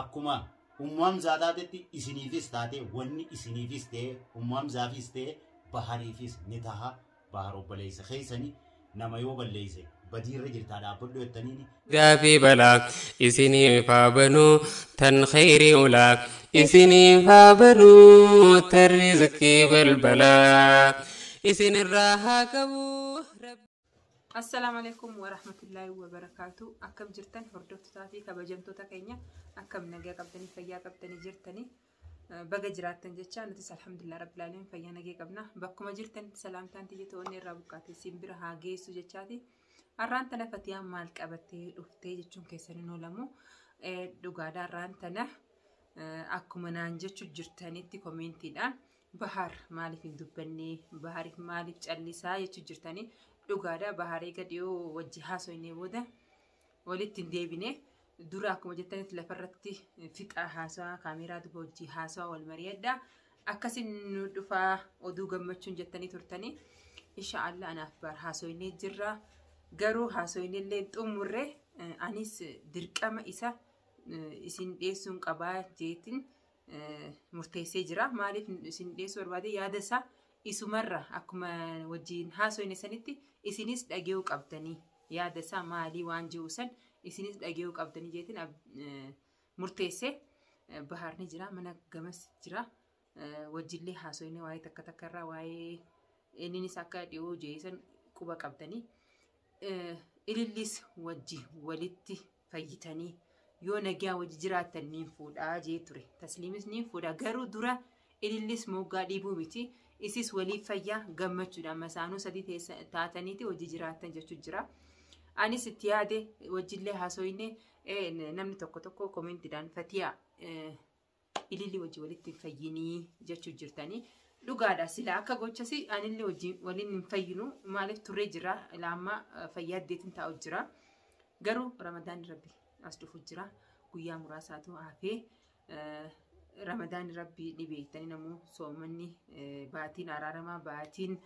Akkuma Ummu Hamzaa taatetti isiniifis taate, wanni isiniifis ta'e Ummu Hamzaafis ta'e Bahariifis ni taha. Bahar obboleessa keessani, nama yoo balleeyse badiirra jirtaa dhaabbadhu jettaniini. Gaafi balaa isiniif haa banuu, tan kheyrii ulaa isiniif haa banuu, tan rizqii balbalaa isinirraa haa qabu. Assalaamu alaikum warahmatullaahi wabarakaatu. Akkam jirtan hordoftootaa fi kabajamtoota keenya? Akkam nagaa qabdanii, fayyaa qabdanii jirtanii? Baga jiraattan jecha nutis alhamdulillah rabbil aalamiin fayyaa nagee qabna. Bakkuma jirtan salaamtaan tiyya to'annee irraa buqqaate siin bira haa geessu jechaati. Har'aan tana Fatiyaan maal qabattee dhuftee jechuun keessan hin oolamu. Dhugaadha, har'aan tana akkuma naan jechu jirtanitti komeentiidhaan Bahar maaliif hin dubbanne, Bahariif maaliif callisaa jechuu jirtanii. Dhugaadha, Baharii gadi yoo wajji haasoynee booda walitti hin deebine. Dura akkuma jettanitti lafarratti fixaa haasawaa, kaameeraa duba wajji haasawaa wal mari'adha. Akkasin nu dhufaa oduu gammachuun jettanii turtanii. Insha Allah anaaf Bahar haasoynee jirra. Garuu haasoynellee xumurre, anis dirqama isa isin dhiyeessuun qabaa jeetiin murteessee jira. Maaliif isin dhiyeessuu barbaade? Yaada isaa isumarra akkuma wajjin haasoyne sanitti isinis dhage'uu qabdanii, yaada isaa maalii waan jiru san isinis dhage'uu qabdanii jeetiin murteessee. Bahaar ni jira, mana gamas jira. Wajjillee haasoyne waa'ee takka takka irraa, waa'ee inninis akka dhiyoo jeesan quba qabdanii. Ilillis wajji walitti fayyitanii yoo nagaa wajji jiraattan niin fuudhaa jee ture. Tasliimis niin fuudha, garuu dura ilillis moggaa dhiibuu miti. Isis waliif fayyaa gammachuudhaan masaanuu sadii taataniiti wajji jiraattan jechuu jira. Anis itti yaade, wajjillee haasoyne. Namni tokko tokko koomentiidhaan Fatiyaa ililli wajji walitti hin fayyinii jechuu jirtanii. Dhugaadha, sila akka gochasi anillee wajjin waliin hin fayyinu. Maaliif turree jira, ilaamma fayyaa addeetiin taa'u jira. Garuu Ramadaan Rabbi as dhufu jira. Guyyaa muraasaatu hafee. Ramadaan Rabbi ni beektanii namuu soomanni baatiin araaramaa, baatiin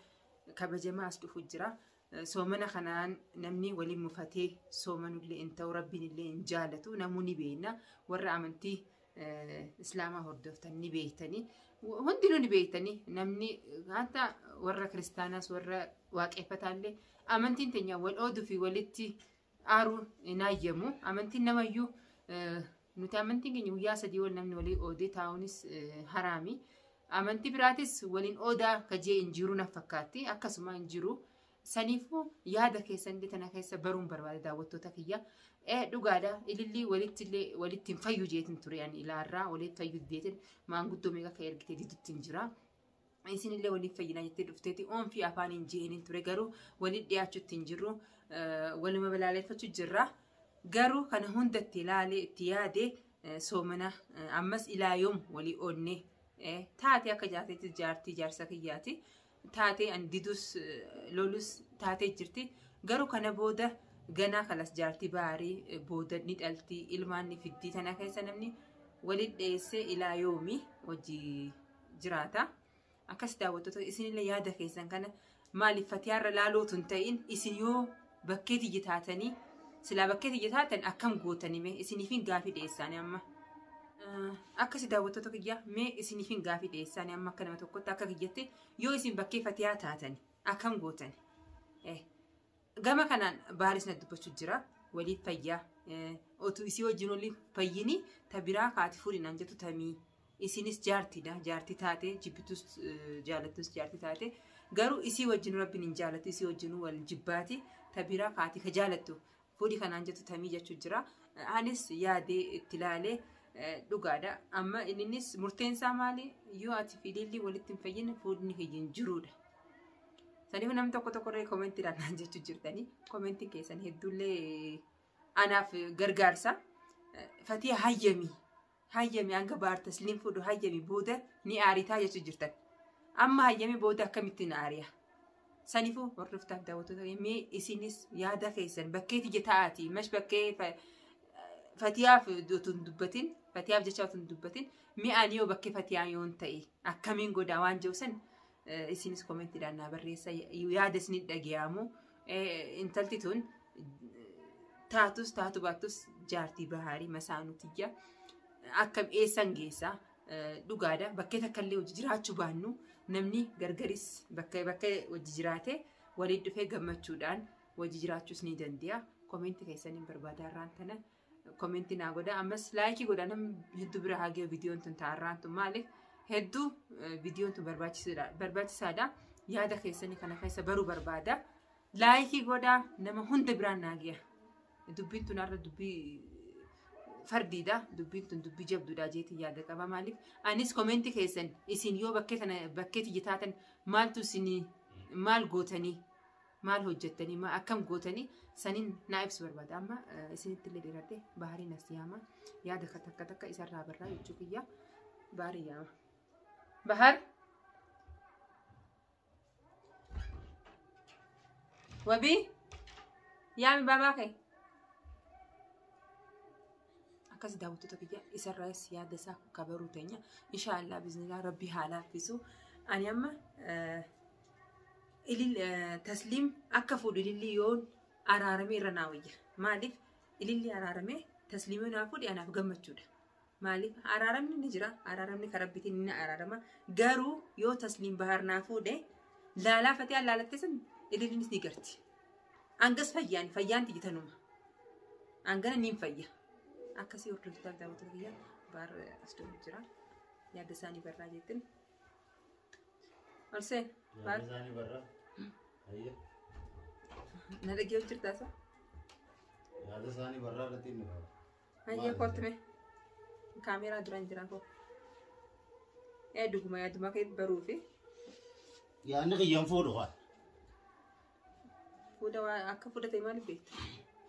kabajamaa as dhufu jira. Soomana kanaan namni waliin mufatee soomanullee hin ta'u, Rabbiin illee hin jaalatu, namuu ni beekna. Warra amantii Islaamaa hordoftan ni beektanii. Hundinuu ni beektanii, namni hatta warra kiristaanaas warra waaqeffataallee amantiin teenya wal ooduu fi walitti aaruu hin hayyamu. Amantiin namayyuu, nuti amantiin keenya guyyaa 3 wal namni walii oodee taa'uunis haraami. Amantii biraatis waliin oodaa kajee hin jiru na fakkaatti, akkasuma hin jiru. Saniifuu yaada keessan illee tana keessa baruun barbaada, daawwattoota kiyya. Dhugaadha, ilillii walitti illee walitti hin fayyu jeetin ture ani ilaarraa, walitti fayyu jeetin maanguddoo meeqa akka ergite didutti hin jira. Isinillee waliif fayyinaa jettee dhufteeti oonfii afaan hin jeenin ture, garuu walitti dhiyaachuutti hin jirru, waluma balaaleffachuu jirra. Garuu kana hundatti ilaalee itti yaade, soomana ammas ilaa yoom walii oodne taate akka jaarteetti jaartii jaarsa kiyyaati. Taatee an didus lolus taatee jirti. Garuu kana booda ganaa kalas jaartii baarii booda ni dhalti, ilmaan ni fiddii, tana keessa namni walitti dhiyeessee ilaa yoomi wajji jiraata? Akkas daawwattoota, isinillee yaada keessan kana maaliif Fatiyaarra laalootu hin ta'in, isin yoo bakkee tiyya taatanii, silaa bakkee tiyya taatan akkam gootanii? Mee isiniifin gaafii dhiyeessaanii amma. Akkasi daawwattoota kiyya, mee isiniifin gaafii dhiyeessaanii amma, akka nama tokkotti akka kiyyatti yoo isin bakkee Fatiyaa taatan akkam gootan? Gama kanaan Baaris na dubbachuu jira. Waliif fayyaa. Otuu isii wajjin waliif fayyini ta biraa kaati fuudhi naan jettu tamii. Isinis jaartiidha. Jaartii taate jibbitus jaalattus jaartii taate. Garuu isii wajjin Rabbiin hin jaalatu, isii wajjin wal jibbaati, ta biraa kaati ka jaalattu fuudhi kanaan jettu tamii jechuu jira. Anis yaadee itti ilaalee, dhugaadha. Amma innis murteen isaa maali? Yoo ati fi ililli walitti hin fayyine fuudhni kiyya hin jiruudha. Saniif namni tokko tokko illee koomentiidhaan naan jechuu jirtanii. Koomentiin keessan hedduullee anaaf gargaarsa. Fatiya hayyami. Hayyami, hanga Baar Tasliim fuudhu hayyami, booda ni aaritaa jechuu jirtan. Amma hayyami, booda akkamitti na aariya? Saniifuu hordoftaaf daawwattoota, mee isinis yaada keessan bakkee tiyya ta'aati. Mash bakkee Fatiyaaf otoo hin dubbatin, Fatiyaaf jecha otoo hin dubbatin, mee ani yoo bakkee Fatiyaa yoon ta'e akkamiin godhaa waan jiru san isinis koomentiidhaan naa barreessa, yaada isinit dhaga'amu. Intalti tun taatus taatu baattus jaartii Bahaarii masaanuu tiyya. Akkam eessan geessa dhugaadha. Bakkee takka illee hojii jiraachuu baannu namni gargaris bakka bakka hojii jiraate waliin dhufee gammachuudhaan hojii jiraachuus ni danda'a. Koomenti keessaniin barbaada irraan tana koomenti naa godha. Ammas laayikii godha namni hedduu bira haa ga'u viidiyoon tun taa'arraan tun maaliif hedduu viidiyoon tun barbaachisaadha. Yaada keessanii kana keessa baruu barbaada. Laayikii godha nama hunda biraan naa ga'a. Dubbiin tun har'a dubbii fardiidha. Dubbiin tun dubbii jabduudha jeetiin yaada qaba. Maaliif anis koomenti keessan isin yoo bakkee tana bakkee tiyya taatan maaltu isin maal gootanii maal hojjettanii akkam gootanii saniin naa ibsu barbaada. Amma isinitti illee dheeradhe Bahariin as yaama. Yaada takka takka isarraa barraa jechuu kiyya. Baharii yaama. Bahar. Wabii. Yaami baabaa kee. Akkas daawwattoota kiyya isarraas yaada isaa kabaruu teenya. Inshaallah biiznillah rabbi haa laaffisu. Ani amma Tasliim akka fuudhu ilillii yoon araaramee irra naa wayya. Maaliif ilillii araaramee Tasliimii naa fuudhe anaaf gammachuudha. Maaliif araaramni ni jira. Araaramni karaa rabbiitiin ni araarama. Garuu yoo Tasliim Bahar naa fuudhe laalaa fatee laalattee san ililliinis ni garti. Angas fayyaan fayyaan tiyyitanuma. Angana niin fayya. Akkasii hordoftoota daawwattoota kiyya Bahar as deemu jira. Yaada isaanii barraa jettin. Ol seen. Bahar. Yaada isaanii barraa. Ayya. Na dhaggeeffachuu jirtaa isa? Yaada isaanii barraa irratti inni qaba. Hayyee kootume. Kaameeraa duraan jira koo. Ee dhuguma yaaduma kee baruufi. Yaadni kiyyaan fuudhu haa. Fuudha waa akka fuudha ta'e maaliif beekta?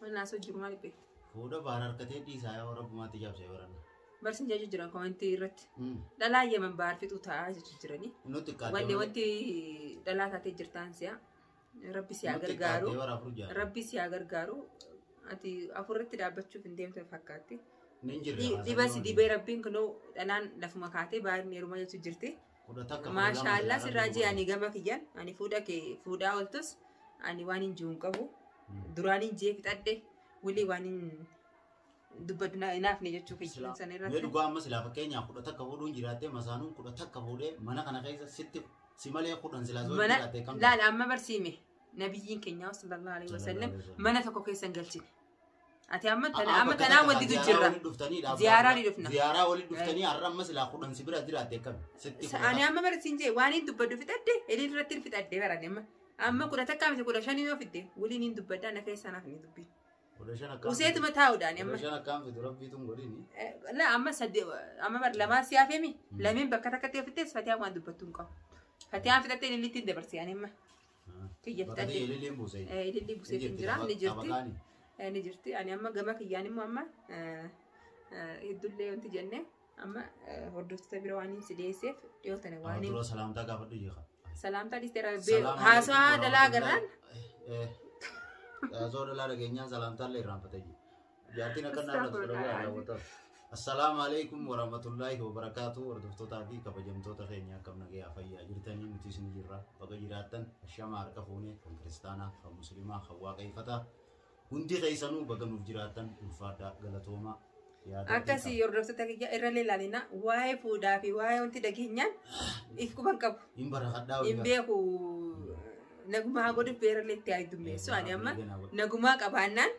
Waan haasoo jiru maaliif beekta? Fuudha baar harkatee dhiisaa yaa rabbumaatti jaabsee baranna. Barsiin jechuu jiran komentii irratti. Dhalaa Yemen baar fixuu ta'a jechuu jiranii. Nutti xiqqaatee Wanni wanti dhalaa taatee jirtaan si'a. Rabbi si haa Nutti gargaaru. xiqqaatee bara afur jaala. Rabbi si haa gargaaru. Ati afurratti dhaabbachuuf hin deemtu fakkaatti. Nin jirre. Dhiba si dhibee rabbiin kunoo dhalaan lafuma kaatee baay'een heeruma jechuu jirti. Kudha takka. Maashaallah sirraa jee ani gama kiyyan ani fuudha kee fuudhaa ooltus ani waan hin jiru hin qabu. Duraan hin jee fixadhe wilii waan hin dubbadhu naafne jechuu kiyya sana Mee irratti. dhugaa amma silaa fakkeenyaaf kudha takka fuudhuun jiraattee masaanuun kudha takka fuudhee mana kana keessa sitti si malee kudhan silaa soo Mana jiraattee kam laala amma barsiime nabiyyiin keenya sallallahu alaihi wasallam mana tokko keessa hin galchine. Ati amma tana amma tanaa walitti jirra. Ziyaaraa ni dhufna. Ziyaaraa walitti dhuftanii har'a amma silaa kudhan si bira jiraattee kam sitti kudha Ani amma barsiin jee waan hin dubbadhu fixadhe eliin irratti fixadhe barane amma. Amma kudha takka miti kudha shanii yoo fidde waliin hin dubbadha na keessa naaf ni dubbi. Kudha shan akkaan Useetuma taa'uudhaan amma. Kudha shan akkaan fidu rabbiituun godhini. La amma sadde amma bar lamaa si hafeemi lameen bakka takkatti yoo fiddes Fatiyaan waan dubbattu hin qabu. Fatiyaan fixattee ililliitti hin dabarsi ani amma. Kiyya Bakka fixadhe. ta'e ililliin buuse. Ilillii buseef hin jira ni jirti. Ni jirti. Ani amma gama kiyyaan immoo amma hedduullee wanti jenne amma hordoftoota bira waan hin si dhiyeesseef dhiyoo tana waan hin Dura salaamtaa gaafadhu jeeqa. Salaamtaa dhiisteera haasawaa dhalaa agarraan. Haasawaa dhalaa dhageenyaan salaamtaa illee irraanfatee jiru. Jaartiin akka naannoo ture daawwataaf. Assalaamu alaikum warahmatullaahi wabarakaatu hordoftootaa fi kabajamtoota keenya akkam nagayaa fayyaa jirtanii nuti isin jirra baga jiraattan ashama harka fuunee kan kiristaanaa kan musliimaa kan waaqeffataa hundi keessanuu baga nuuf jiraattan ulfaadhaa galatoomaa yaada Akkasii hordoftoota kiyya irra ilaalina waa'ee fuudhaa fi waa'ee wanti dhageenyaan if quban qabu. Hin barakadhaa Hin beeku nagumaa godhuuf beerallee itti haa ani amma nagumaa qabaannaan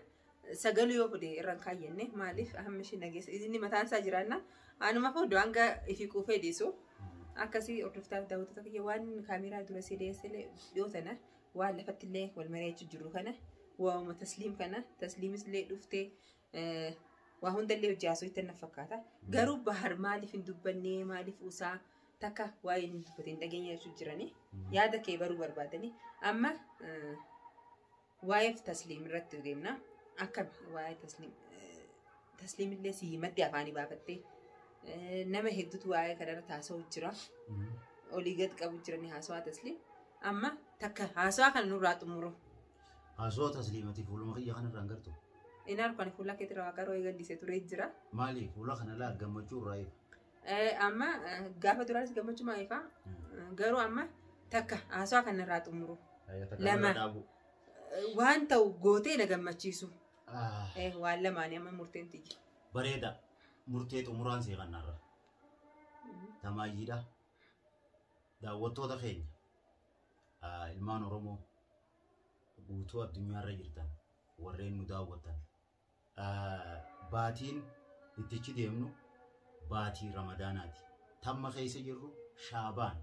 sagalu yoo fuudhe irra hin kaayyenne maaliif hamma ishee nageessa inni mataan isaa jiraannaan anuma fuudhu hanga ifi quufee dhiisu. Akkasii hordoftoota daawwattoota kiyya waan kaameeraa dura si dhiyeesselee dhiyoo tana waan lafatti illee wal mari'achuu jiru kana waa'uma tasliim kana tasliimis illee dhuftee waa hundallee hojii haasoo itti na fakkaata. Garuu Bahar maaliif hin dubbannee maaliif usaa takka waa'ee hin dubbatin dhageenya jechuu jiranii yaada kee baruu barbaadanii amma waa'eef tasliim irratti deemna. Akkam waa'ee tasliim tasliimillee si himatte afaanii baafattee nama hedduutu waa'ee kanarra taasisuu jira. Olii gad qabu jiranii haasawaa tasliim amma takka haasawaa kana nurraa xumuru. Haasawaa tasliimati fuuluma kiyya kanarraa hin gartu. Inni kan fuula keetirra waa qaroo eegallisee turee jira. Maali fuula kana laa gammachuu irraa ifa. Amma gaafa duraanis gammachuu maa ifa garuu amma takka haasawaa kanarraa xumuru. Lama waan ta'u gootee na gammachiisu. Waan lamaanii amma murteen tiyya. Bareeda. Murtee xumuraan seeqannarra. Tamaayyiidha. Daawwattoota keenya ilmaan Oromoo guutuu addunyaarra jirtan warreen nu daawwattan baatiin ittichi deemnu baatii Ramadaanaati. Tamma keessa jirru Shaabaan.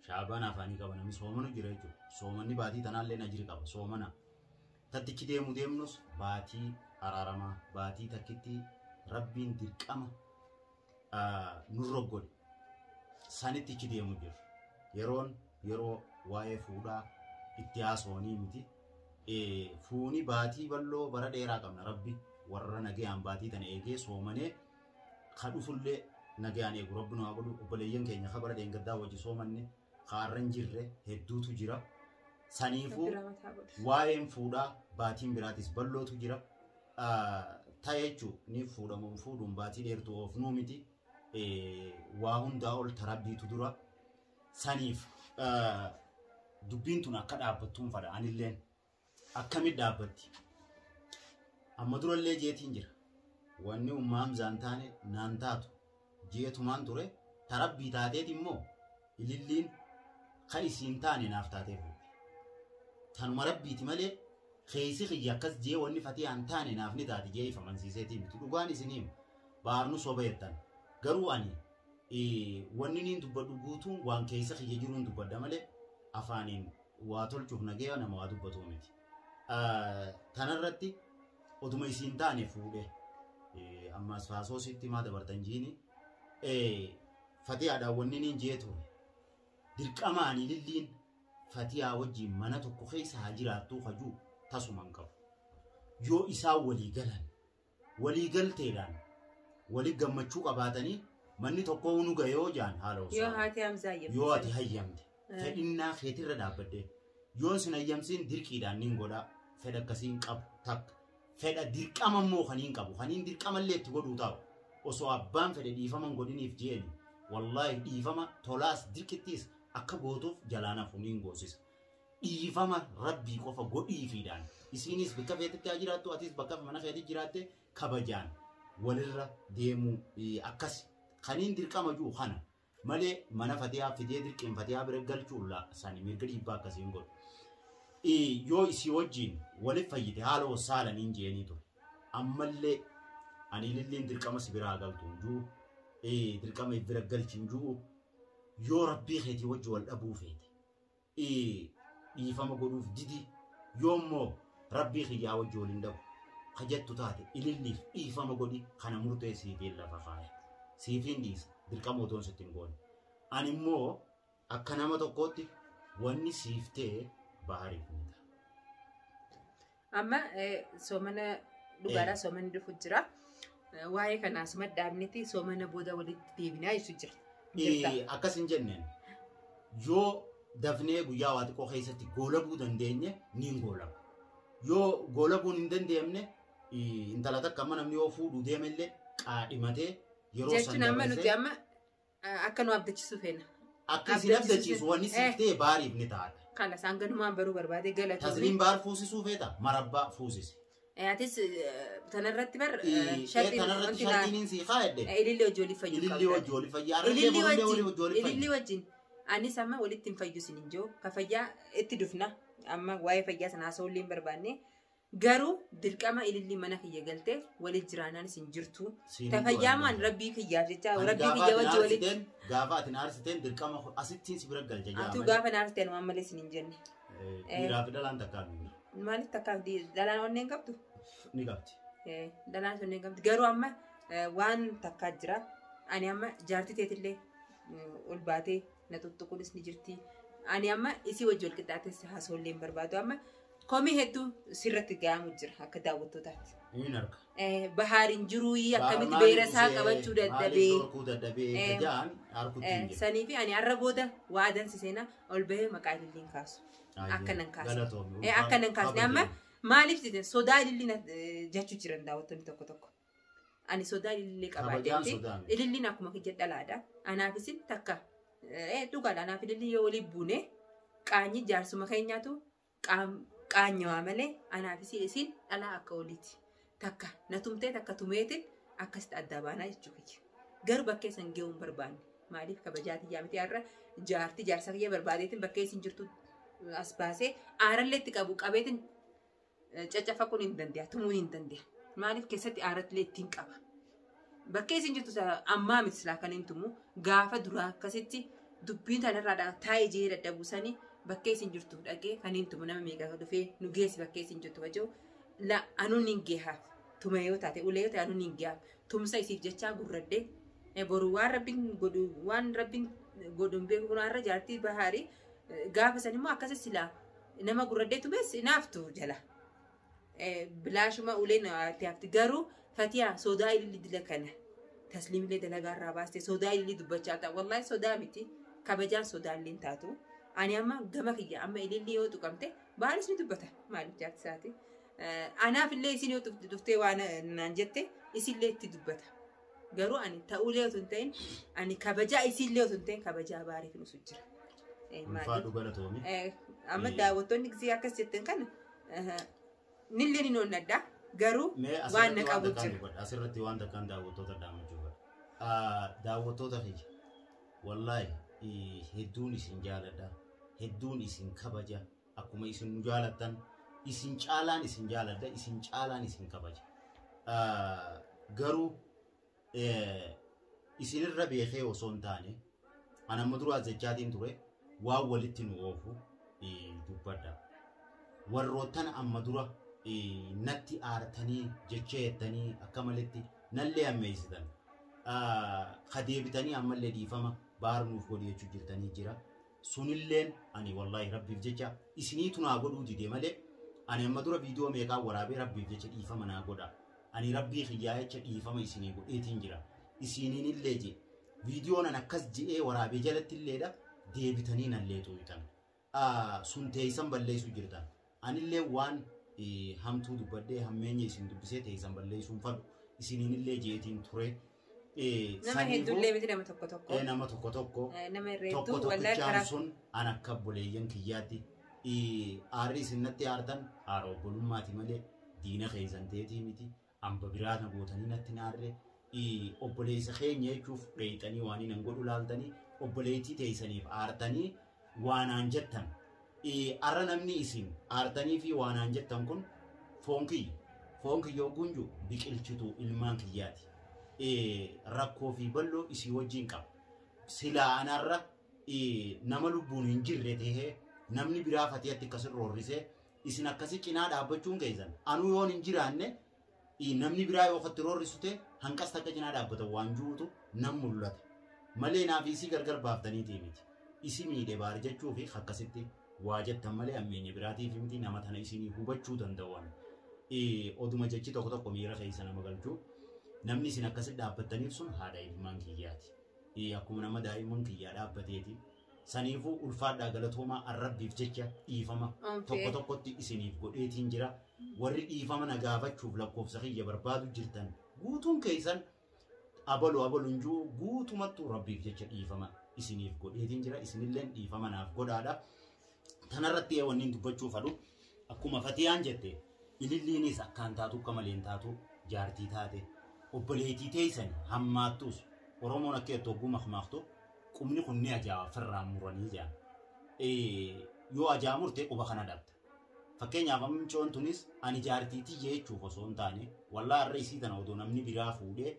Shaabaan afaanii qaba namni soomanu jira jechuudha. Soomanni baatii tanaallee ajiri qaba soomana. Tattichi deemu deemnus baatii araaramaa baatii takkitti Rabbiin dirqama nurra godhe sanittichi deemu jiru. Yeroon yeroo waa'ee fuudhaa itti haasawanii miti. Fuuni baatii bal'oo bara dheeraa qabna Rabbi warra nagayaan baatii tana eegee soomanee ka dhufullee nagayaan eegu Rabbi nu haa godhu. Obboleeyyan keenya ka bara dheengaddaa wajji soomanne ka har'a hin jirre hedduutu jira. Saniifuu waa'een fuudhaa baatiin biraatis bal'ootu jira. Ta'e jechuun ni fuudhamuun fuudhuun baatii dheertuu oofnuu miti. Waa hundaa ol tarabbiitu dura. Saniif dubbiin tun akka dhaabbattuun fadha anilleen akkamitti dhaabbatti? Amma durallee jeetiin jira. Wanni umma Hamzaan taane naan taatu jeetumaan ture tarabbii taateet immoo ililliin ka isiin taane naaf taatee fuute. Tanuma rabbiiti malee keessi kiyya akkas jee wanni fatiyaan taane naaf ni taati jee ifamansiiseetii miti. Dhugaan isin hima. Baarnu soba jettan. Garuu ani wanni niin dubbadhu guutuun waan keessa kiyya jiruun dubbadha malee afaaniin waa tolchuuf nagaya nama waa dubbatu miti. Tanarratti oduma isiin taane fuudhe ammas faasoositti maa dabartan jiini fatiyaadhaan wanni niin jee ture. Dirqamaan ililliin fatiyaa wajjin mana tokko keessa haa jiraattuu hajuu tasuma hin qabu. Yoo isaan walii galan walii galteedhaan walii gammachuu qabaatanii manni tokko nu gahe yoo jaan haala Yoo osoo haati Hamzaa hayyamte. yoo ati hayyamte fedhinnaa keetirra dhaabbadde yoon sin hayyamsiin dirqiidhaan nin godhaa fedha akkasiin qabu takka fedha dirqama immoo kaniin qabu kaniin dirqamallee itti godhuu ta'u osoo abbaan fedhe dhiifama hin godhiniif jeeni wallaahi dhiifama tolaas dirqittiis akka gootuuf jalaan hafu niin goosisa. Dhiifama rabbii qofa godhiifiidhaan isiinis bakka feetetti haa jiraattu atis bakka mana keetti jiraatte kabajaan walirra deemuu akkas kaniin dirqama jiru kana malee mana fatiyaa fidee dirqiin fatiyaa bira galchuu sani mirga dhiibbaa akkasiin godhu. Yoo isii wajjin waliif fayyite haala wasaalaniin jeenii ture. Ammallee ani ililliin dirqama si biraa galtu hin jiru dirqama bira galchi hin jiru yoo rabbii keetii wajji wal dhabuu feete dhiifama godhuuf didi yoo immoo rabbii kiyyaa wajji wal hin dhabu ka jettu taate ililliif dhiifama godhi kana murtee siifiin lafa kaaya. Siifiin dhiisa dirqama otoon sitti hin goone. Ani immoo akka nama tokkootti wanni siif ta'e bahariif ni ta'a. Amma soomana dhugaadhaa soomanni dhufu jira. Waa'ee kanaa asuma dhaabniti soomana booda walitti deebinaa jechuun jira. Akkas hin jenneen yoo dafnee guyyaa waa xiqqoo keessatti goolabuu dandeenye niin goolaba. Yoo goolabuun hin dandeenye intala takka amma namni yoo fuudhuu deemellee qaadhimatee yeroo san Jechuun amma nuti dabarsee amma akka nu abdachiisu feena. Akka isin abdachiisu wanni siif ta'e baariif ni ta'a. Kana isaan ganumaan baruu barbaade galatoomii. Tasliin baar fuusisuu feeta marabbaa fuusisi. Atis tanarratti bar shartiin Tanarratti shartiin sii kaa'edde. Ilillee hojii olii fayyuu Ilillee hojii olii fayyaa. Arrallee borullee hojii olii Ilillee fayyaa. wajjin anis amma walitti hin fayyu isin hin jiru. Ka fayyaa itti dufna amma waa'ee fayyaa sana haasa'uu illee hin barbaanne. Garuu dirqama ililli mana kiyya galtee waliin jiraannaan isin jirtu. Ta fayyaamaan rabbii kiyyaaf jecha rabbii kiyya wajji walitti. Gaafa ati aarsiteen dirqama asittiin si bira galcha Atuu jaa. gaafa na aarsiteen waan malee isin hin jenne. Dhiiraa fi dhalaan takkaa ni Maaliif takkaaf dhalaan onneen qabdu? Ni qabdi. Dhalaan onneen qabdi. Garuu amma waan takkaa jira. Ani amma jaartii teetillee ol baatee na tuttuquunis ni jirti. Ani amma isii wajji wal qixxaates haasa'uu illee hin barbaadu. Amma komii hedduu sirratti ga'amu jira akka daawwattootaatti. Inni arga. Bahaariin jiruu akkamitti beera isaa qabachuu dadhabee. Maaliif dhorkuu dadhabee jaan harkutti hin jiru. Sanii fi ani har'a booda waa adansi seenaa ol bahee maqaa ililliin kaasu. Akka nan kaasne. Galatoomi. Akka nan kaasne amma maaliif jedhan sodaa ililliin jechuu jiran daawwattoonni tokko tokko. Ani sodaa ilillee Kabajaan qabaadheetti. sodaa miti. Ililliin akkuma kiyya dhalaadha. Anaafis takka dhugaadha. Anaaf ililliin yoo waliin buune qaanyi jaarsuma keenyaatu qaanyawaa malee anaafis isin dhalaa akka oliiti. Takka na tumtee takka tumeetiin Akkasitti addaa baanaa jechuu kiyya. Garuu bakkee san ga'uu hin barbaanne. Maaliif kabajaa tiyyaa miti har'a jaartii jaarsa kiyya barbaadeetiin bakkee isin jirtu as baasee aarallee itti qabu qabeetiin caccafaquun hin danda'a, tumuu hin danda'a. Maaliif keessatti aarattillee ittiin qaba. Bakkee isin jirtu ammaa miti silaa kan hin tumu gaafa duraa akkasitti dubbiin tanarraa taa'ee jee dadhabuu sanii bakkee isin jirtu dhaqee kan hin tumu nama meeqa dhufee nu geessi bakkee isin jirtu wajjin la anuun hin geehaaf tuma yoo taate ulee yoo ta'e anuun hin geehaaf tumsa isiif jechaa gurraddee boru waan rabbiin godhu waan rabbiin godhu hin beeku kun har'a jaartii bahaarii gaafa san immoo akkasi silaa nama gurraddee tumes naaftu jala. Bilaashuma uleen itti hafti garuu fatiyaa sodaa ililli dila kana tasliimillee dalagaa irraa baaste sodaa ililli dubbachaa ta'a wallaahi sodaa miti kabajaan sodaa illee taatu ani amma gama kiyya amma ililli yoo tuqamte baalis ni dubbata maaliif jaarti isaati anaaf illee isin yoo dhuftee waan naan jette isillee itti dubbata garuu ani ta'uulee otoo hin ta'in ani kabajaa isillee otoo hin ta'in kabajaa baariif nusu jira. Ulfaadhu galatoomi. Amma daawwattoonni gisee akkas jettan kana nillee ni onnadha garuu waan na qabu jira. Asirratti waan takkaan daawwattoota dhaammachuu godha. Daawwattoota kiyya wallaahi hedduun isin jaaladha hedduun isin kabaja akkuma isin nu jaalattan isin caalaan isin jaaladha isin caalaan isin kabaja. Garuu isinirra beekee osoo hin taane ani amma duraa jechaatiin ture waan walitti nu oofu dubbadha. Warroottan amma dura natti aartanii jechee jettanii akka maletti nallee ammeessitan. Ka deebitanii ammallee dhiifama baar nuuf godhi jechuu jirtanii jira. Sunilleen ani wallaahi rabbiif jecha isiniitu naa godhuu dide malee ani amma dura viidiyoo meeqaa waraabee rabbiif jecha dhiifama naa godha. Ani rabbii kiyyaa jecha dhiifama isinii godheetiin jira. Isiniin illee je viidiyoon an akkas je'ee waraabee jalatti illeedha deebitanii nallee xuyixan. Sun teessan balleessuu jirtan. Anillee waan hamtuu dubbadhee hammeenya isin dubbisee teessan balleessuun fadhu isiniin illee jeetiin ture. Nama hedduullee miti nama tokko tokko. Nama tokko tokko. Nama Tokko irreettuu wallaahi tokkichaan karaa sun an akka obboleeyyan kiyyaatti aarri isin natti aartan aara obbolummaati malee diina keessan ta'eetii miti hamba biraa na gootanii natti naarre obboleessa keenya jechuuf dheeyxanii waan hin godhu laaltanii obboleettii teessaniif aartanii waanaan jettan. Arra namni isin aartanii fi waanaan jettan kun foon kiyya. Foon kiyya hogguun jiru biqilchituu ilmaan kiyyaati. Rakkoo fi bal'oo isii wajjin qaba. Silaa anarra nama lubbuun hin jirre tahee namni biraa fatiyatti akkasin roorrisee isin akkasi cinaa dhaabbachuun keessan anuu yoon hin jiraanne namni biraa yoo ofitti roorrisu ta'e hanqas takka cinaa dhaabbatan waan jiruutu nan mul'ata. Malee naaf isii gargar baaftaniitii miti. Isi miidhe baar jechuu fi akkasitti waa jettan malee hammeenya biraatiif miti nama tana isinii hubachuu danda'an. Oduma jechi tokko tokko miira keessa nama galchuu namni isin akkasitti dhaabbattaniif sun haadha ilmaan kiyyaati. Akkuma nama daa'imman kiyyaa dhaabbateeti. Saniifuu ulfaadhaa galatoomaa arrabbiif jecha dhiifama tokko tokkotti isiniif godheetiin jira. Warri dhiifama na gaafachuuf lakkoofsa kiyya barbaadu jirtan guutuun keessan abalu abaluun jiru guutumattuu rabbiif jecha dhiifama isiniif godheetiin jira. Isinilleen dhiifama naaf godhaadha. Tanarratti wanni dubbachuu fadhu akkuma Fatiyaan jette ililliinis akkaan taatu akka malee hin taatu jaartii taate obboleettii teessan hammaattus Oromoon akka jettu hogguu makmaaktu qubni kun ni ajaa'a firraan muranii jedhan. Yoo ajaa'a murte quba kana dhabda. Fakkeenyaaf amma micoon tunis ani jaartii tiyya jechuuf osoo hin taane wallaa har'a isii tana odoo namni biraa fuudhee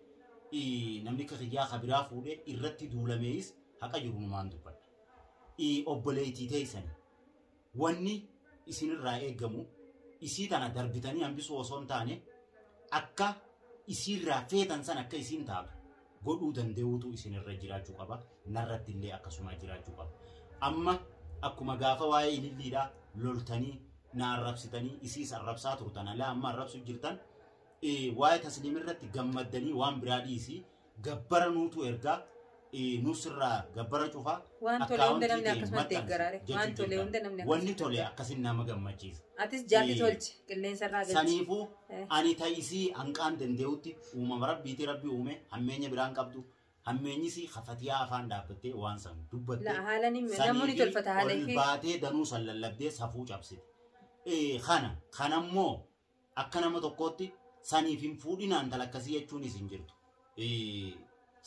namni akka kiyyaa ka biraa fuudhee irratti duulameeyis haqa jiru numaan dubbadha. Obboleettii teessan wanni isinirraa eegamu isii tana darbitanii hambisuu osoo hin taane akka isiirraa feetan san akka isiin taatu godhuu danda'uutu isinirra jiraachuu qaba. Narratti illee akkasuma jiraachuu qaba. Amma akkuma gaafa waa'ee ililliidhaa loltanii na arrabsitanii isiis arrabsaa turtan alaa amma arrabsu jirtan waa'ee tasliim irratti gammaddanii waan biraa dhiisii gabbara nuutu ergaa nusirraa gabbara cufaa Waan tole hunda namni akkasumatti deeggaraare. Waan tole hunda namni Wanni tole akkasin nama gammachiisa. Atis jaarti tolche qilleensa irraa galchi. Saniifuu ani ta'isii hanqaan danda'utti uumama rabbiiti rabbi uume hammeenya biraan qabdu hammeenyisi kafatiyaa afaan dhaabbattee waan san dubbatte. La haala ni namoonni tolfata haala ol ishee. baatee danuu san lallabdee safuu cabsite. Kana kanammoo akka nama tokkootti Saniif hin fuudhinaan intala akkasii jechuunis hin jirtu.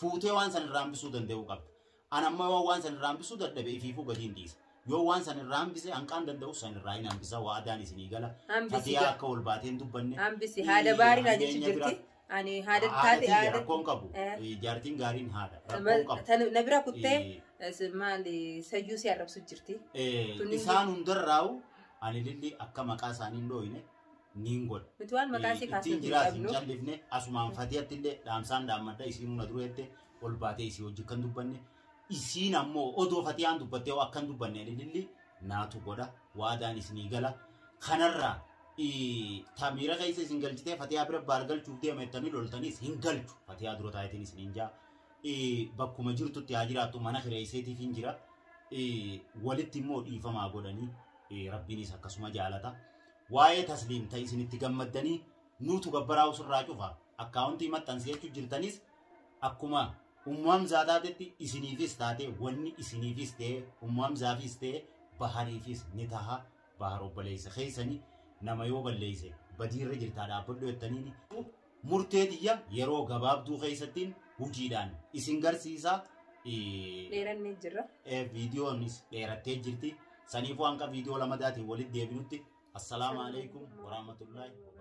Fuutee waan san irraa hambisuu danda'uu qabda. An amma yoo waan san irraa hambisuu dadhabe ifiifuu gadi hin dhiisa. Yoo waan san irraa hambise hanqaan danda'u san irraa hin hambisa waadaan isinii gala. Hambisi Fatiyaa gaa. akka ol baatee hin dubbanne. Hambisi haadha baarii naa jechu Hammeenya bira- jirti. Ani haadha Haadha taate tiyya haadha. rakkoon qabu. Jaartiin gaariin haadha. Rakkoon qabu. Na bira kuttee maali sayyuu si arrabsu jirti. Tunni- Isaan hundarraa'u ani lilli akka maqaa isaanii hin dhooyne niin godha. Nuti waan maqaa isii kaasuu Ittiin hin jiraas hin qabnu. callifne asumaan fatiyatti illee dhaamsaan dhaammadha isiin hunda dura jette ol baatee isii hojii kan dubbanne isiin ammoo odoo fatiyaan dubbattee hoo akkan dubbanne ani lilli naatu godha waadaan isinii gala kanarraa tamiira keessa isin galchitee fatiyaa bira baar galchuuf deema jettanii loltaniis hin galchu fatiyaa dura taayitiin isiniin jaa bakkuma jirtutti haa jiraattu mana kireesseetiif hin jira walitti immoo dhiifamaa godhanii rabbiinis akkasuma jaalata. Waa'ee tasliim ta'e isinitti gammaddanii nuutu gabbaraa usirraa cufa akkaawuntii maxxansi jechuu jirtanis akkuma Ummu Hamzaa taatetti isiniifis taate wanni isiniifis ta'e Ummu Hamzaafis ta'e Bahariifis ni taha. Bahar obboleessa keessanii nama yoo balleesse badiirra jirtaa dhaabbadhu jettaniini murtee tiyya yeroo gabaabduu keessattiin hojiidhaan isin garsiisa. Dheerannee jirra. Viidiyoonis dheerattee jirti. Saniifuu hanga viidiyoo lamadaatiin walitti deebinutti assalaamu alaikum warahmatullaahi wabarakaatuh.